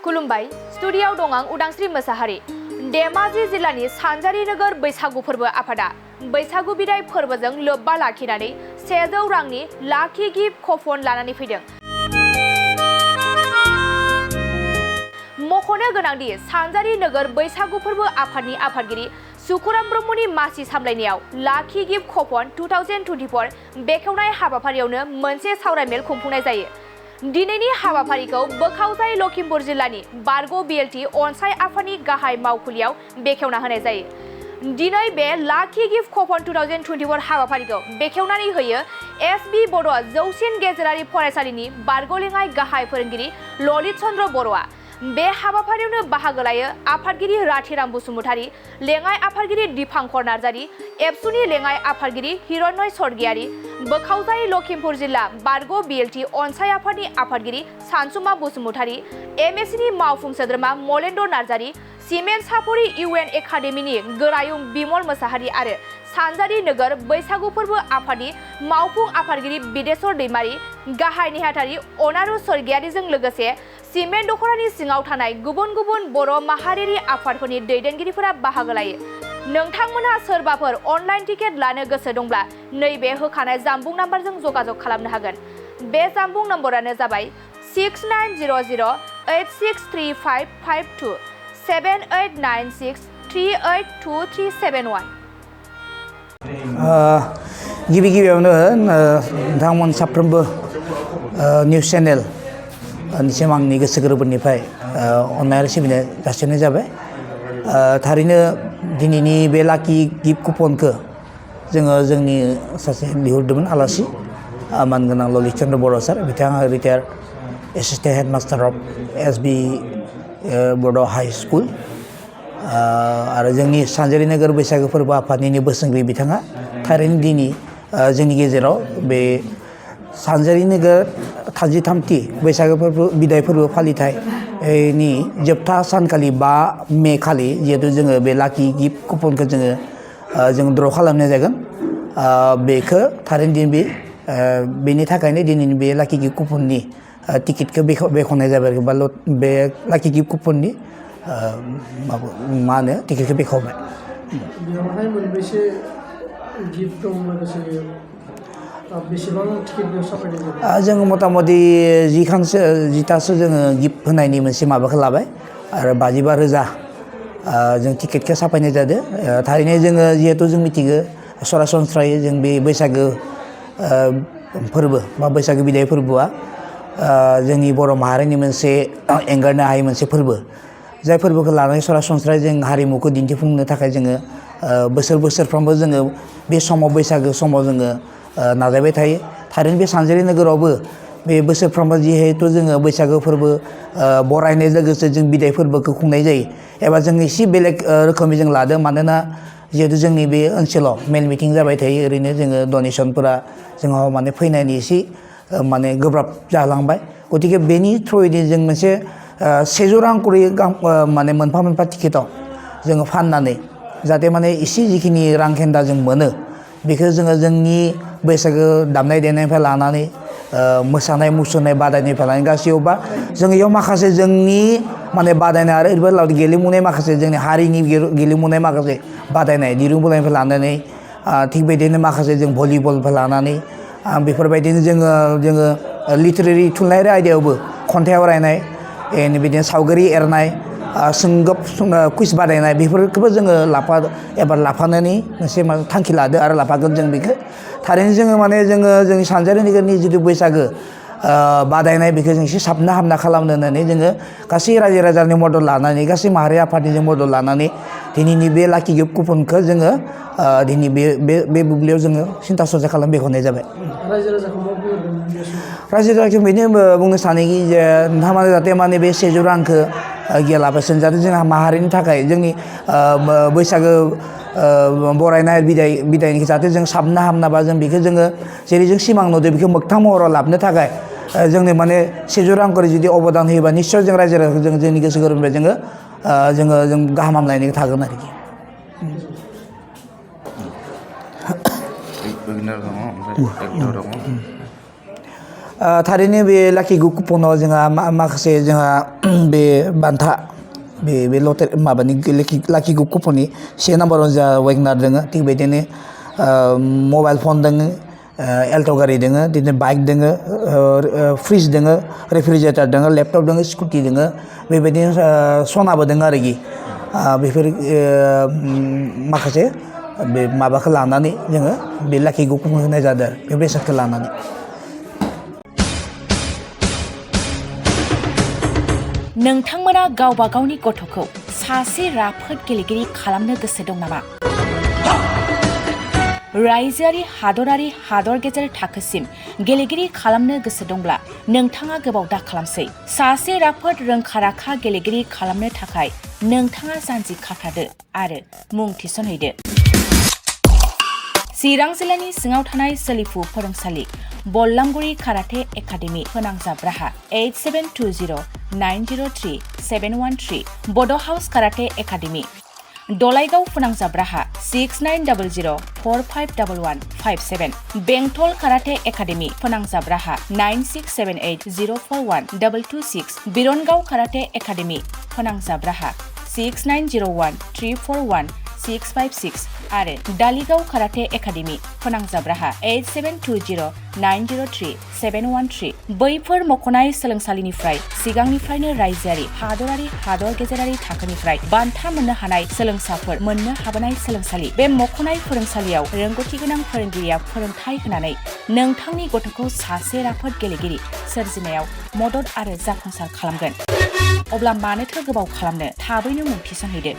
खुलुमबाय स्टुडिय'आव दं आं उदांस्रि मोसाहारि। धेमाजि जिल्लानि सानजारि नोगोर बैसागु फोरबो आफादा बैसागु बिदाय फोरबोजों लोब्बा लाखिनानै 100 रांनि लाखि गिफ्ट कुपन लानानै फैदों। मख'नो गोनांदि सानजारि नोगोर बैसागु फोरबो आफादनि आफादगिरि सुखुराम ब्रह्मनि मासि सामलायनायाव लाखि गिफ्ट कुपन 2024 बेखेवनाय हाबाफारियावनो मोनसे सावरायमेल खुंफुंनाय जायो। दिनैनि हाबाफारिखौ बोखावजाय लखिमपुर जिल्लानि बारग' बिएलटि अनसाय आफादनि गाहाय मावखुलियाव बेखेवना होनाय जायो। दिनै बे लाखि गिफ्ट कुपन 2024 हाबाफारिखौ बेखेवनानै होयो एसबि बड' जौसिन गेजेरारि फरायसालिनि बारग'लेङाइ गाहाय फोरोंगिरि ललित चन्द्र बर'आ। बे हाबाफारियावनो बाहागो लायो आफादगिरि राथिराम बसुमतारी, लेङाइ आफादगिरि दिपांकर नार्जारी, एबसुनि लेङाइ आफादगिरि हिरण्य स्वर्गियारी, बोखावजाय लखिमपुर जिल्ला बारग' बिएलटि अनसाय आफादनि आफादगिरि सानसुमा बसुमतारी, एमएससिनि मावफुं सोद्रोमा मलेन्द्र नार्जारी, सिमेन्ट सापरि इउएन एकाडेमिनि गोरायुं बिमल मोसाहारि आरो सानजारि नोगोर बैसागु फोरबो आफादनि मावफुं आफादगिरि बिदेश्वर दैमारी, गाहाय नेहाथारि अनारु स्वर्गियारीजों लोगोसे सिमेन्ट दख'रानि सिङाव थानाय गुबुन गुबुन बर' माहारियारि आफादफोरनि दैदेनगिरिफोरा बाहागो लायो। नोंथांमोनहा सोरबाफोर अनलाइन टिकेट लानो गोसो दंब्ला नैबे होखानाय जानबुं नाम्बारजों जगाजग खालामनो हागोन। बे जानबुं नम्बरानो जाबाय 6900863552 7896382371। गिबियावनो नोंथांमोन साफ्रोमबो निउस चेनेल निसिम आंनि गोसो गोरबोनिफ्राय अननाय आरो सिबिनाय जासिहरनाय जाबाय। थारैनो दिनैनि बे लाखि गिफ्ट कुपनखौ जोङो जोंनि सासे लिंहरदोंमोन आलासि मानगोनां ललित चन्द्र बर' सार, बिथाङा रिटायार्ड एसिस्टेन्ट हेडमास्टार अफ एसबि बड' हाई स्कुल आरो जोंनि सानजारि नोगोर बैसागो फोरबो आफादनिनो बोसोनगिरि बिथाङा। थारैनो दिनै जोंनि गेजेराव बे सानजारि नोगोर 33थि बैसागो फोरबो बिदाय फोरबो फालिथायनि जोबथा सानखालि 5 मे खालि जिहेतु जोङो बे लाखि गिफ्ट कुपनखौ जों द्र' खालामनाय जागोन। बेखौ थारैनो दिन बेनि थाखायनो दिनैनि बे लाखि गिफ्ट कुपननि टिकेटखौ बेखेवनाय जाबाय बा बे लाखि गिफ्ट कुपननि मा होनो टिकेटखौ बेखेवबाय। बेयावहाय मोनबेसे गिफ्ट दं लोगोसे बेसेबां टिकेट साफायनाय जाबाय? जोङो मथा मथि 10थासो जोङो गिफ्ट होनायनि मोनसे माबाखौ लाबाय आरो 52,000 जों टिकेटखौ साफायनाय जादों। थारैनो जोङो जिहेतु जों मिथिगौ सरासनस्रायै जों बे बैसागो फोरबो बा बैसागो बिदाय फोरबोआ जोंनि बर' माहारिनि मोनसे एंगारनो हायै मोनसे फोरबो। जाय फोरबोखौ लानानै सरासनस्रायै जों हारिमुखौ दिन्थिफुंनो थाखाय जोङो बोसोरफ्रोमबो जोङो बे समाव बैसागो समाव जोङो नाजाबाय थायो। थारैनो बे सानजारि नोगोरावबो बे बोसोरफ्रोमबो जिहेतु जोङो बैसागो फोरबो बरायनाय लोगोसे जों बिदाय फोरबोखौ खुंनाय जायो एबा जों एसे बेलेग रोखोमै जों लादों। मानोना जिहेतु जोंनि बे ओनसोलाव मेल मिटिं जाबाय थायो, ओरैनो जोङो डनेसनफोरा जोंनाव माने फैनायनि एसे माने गोब्राब जालांबाय। गतिके बेनि थ्रुयैनो जों मोनसे 100 रां करि माने मोनफा टिकेटाव जोङो फाननानै जाहाथे माने एसे जिखिनि रां खेन्दा जों मोनो बेखौ जोङो जोंनि बैसागो दामनाय देनायनिफ्राय लानानै मोसानाय मुसुरनाय बादायनायनिफ्राय लानानै गासैयावबा जों इयाव माखासे जोंनि माने बादायनाय आरो ओरैबायदि गेलेमुनाय माखासे जोंनि हारिनि गेलेमुनाय माखासे बादायनाय दिरुं बोलायनिफ्राय लानानै थिग बेदिनो माखासे जों भलिबलनिफ्राय लानानै बेफोरबायदिनो जोङो लिटारेरि थुनलाइयारि आयदायावबो खन्थाइ आवरायनाय बिदिनो सावगारि एरनाय सोंगोब कुइज बादायनाय बेफोरखौबो जोङो लाफानानै मोनसे थांखि लादो आरो लाफागोन जों बेखौ। थारैनो जोङो माने जोंनि सानजारि नोगोरनि जिथु बैसागो बादायनाय बेखौ जों एसे साबना हामना खालामनो होननानै जोङो गासै रायजो राजानि मदद लानानै गासै माहारि आफादनि मदद लानानै दिनैनि बे लाखि गिफ्ट कुपनखौ जोङो दिनै बे बुब्लियाव जोङो सिन्था सरजा खालाम बेखेवनाय जाबाय। रायजो राजाखौ बेनो बुंनो सानोखि जे नोंथांमोना जाहाथे माने बे 100 रांखौ गैयालाबासिनो जाहाथे जोंहा माहारिनि थाखाय जोंनि बैसागो बरायनाय बिदायनि जाहाथे जों साबना हामनाबा जों बेखौ जोङो जेरै जों सिमां नुदों बेखौ मोगथां महराव लाबोनो थाखाय जोंनो माने 100 रां करि जुदि अबदान होयोबा निस्सय जों रायजो राजाखौ जोंनि गोसो गोरबोनिफ्राय जों गाहाम हामलायनाय थागोन आरोखि। थारैनो बे लाखि ग्रुप कुपनाव जोंहा माखासे जोंहा बे बान्था बे लटारि माबानि लाखि ग्रुप कुपननि 1 नाम्बाराव जोंहा वेगनार दङ थिग बेदिनो मबाइल फन दङ एल्ट' गारि दङ बिदिनो बाइक दङ फ्रिज दङ रेफ्रिजारेटर दङ लेपटप दङ स्कुटि दङ बेबायदिनो सनाबो दङ आरोखि बेफोर माखासे बे माबाखौ लानानै जोङो बे लाखि ग्रुप कुपन होनाय जादों बे बेसादखौ लानानै नोंथांमोना गावबा गावनि गथ'खौ सासे राफोद गेलेगिरि खालामनो गोसो दं नामा? रायजोआरि हादरारि हादर गेजेर थाखोसिम गेलेगिरि खालामनो गोसो दंब्ला नोंथाङा गोबाव दा खालामसै। सासे राफोद रोंखा-राखा गेलेगिरि खालामनो थाखाय नोंथाङा जानजि खाफ्रादो आरो मुं थिसनहैदो। चिरां जिल्लानि सिङाव थानाय सोलिफु फोरोंसालि बल्लामगुरि काराटे एकाडेमि फोनांजाब राहा 8720903713 बड' हाउस काराटे एकाडेमि दलाइगाव फोनांजाब राहा 6900451157 बेंटल काराटे एकाडेमि फोनांजाब राहा 9678041226 बिरनगाव काराटे एकाडेमि फोनांजाब राहा 6901341656 आरो दालिगाव काराटे एकाडेमि फोनांजाब राहा 8720903713 बैफोर मख'नाय सोलोंसालिनिफ्राय सिगांनिफ्रायनो रायजोआरि हादरारि हादर गेजेरारि थाखोनिफ्राय बान्था मोननो हानाय सोलोंसाफोर मोननो हाबोनाय सोलोंसालि बे मख'नाय फोरोंसालियाव रोंगौथि गोनां फोरोंगिरिया फोरोंथाय होनानै नोंथांनि गथ'खौ सासे राफोद गेलेगिरि सोरजिनायाव मदद आरो जाफुंसार खालामगोन। अब्ला मानोथो गोबाव खालामनो थाबैनो मुं थिसनहैदो।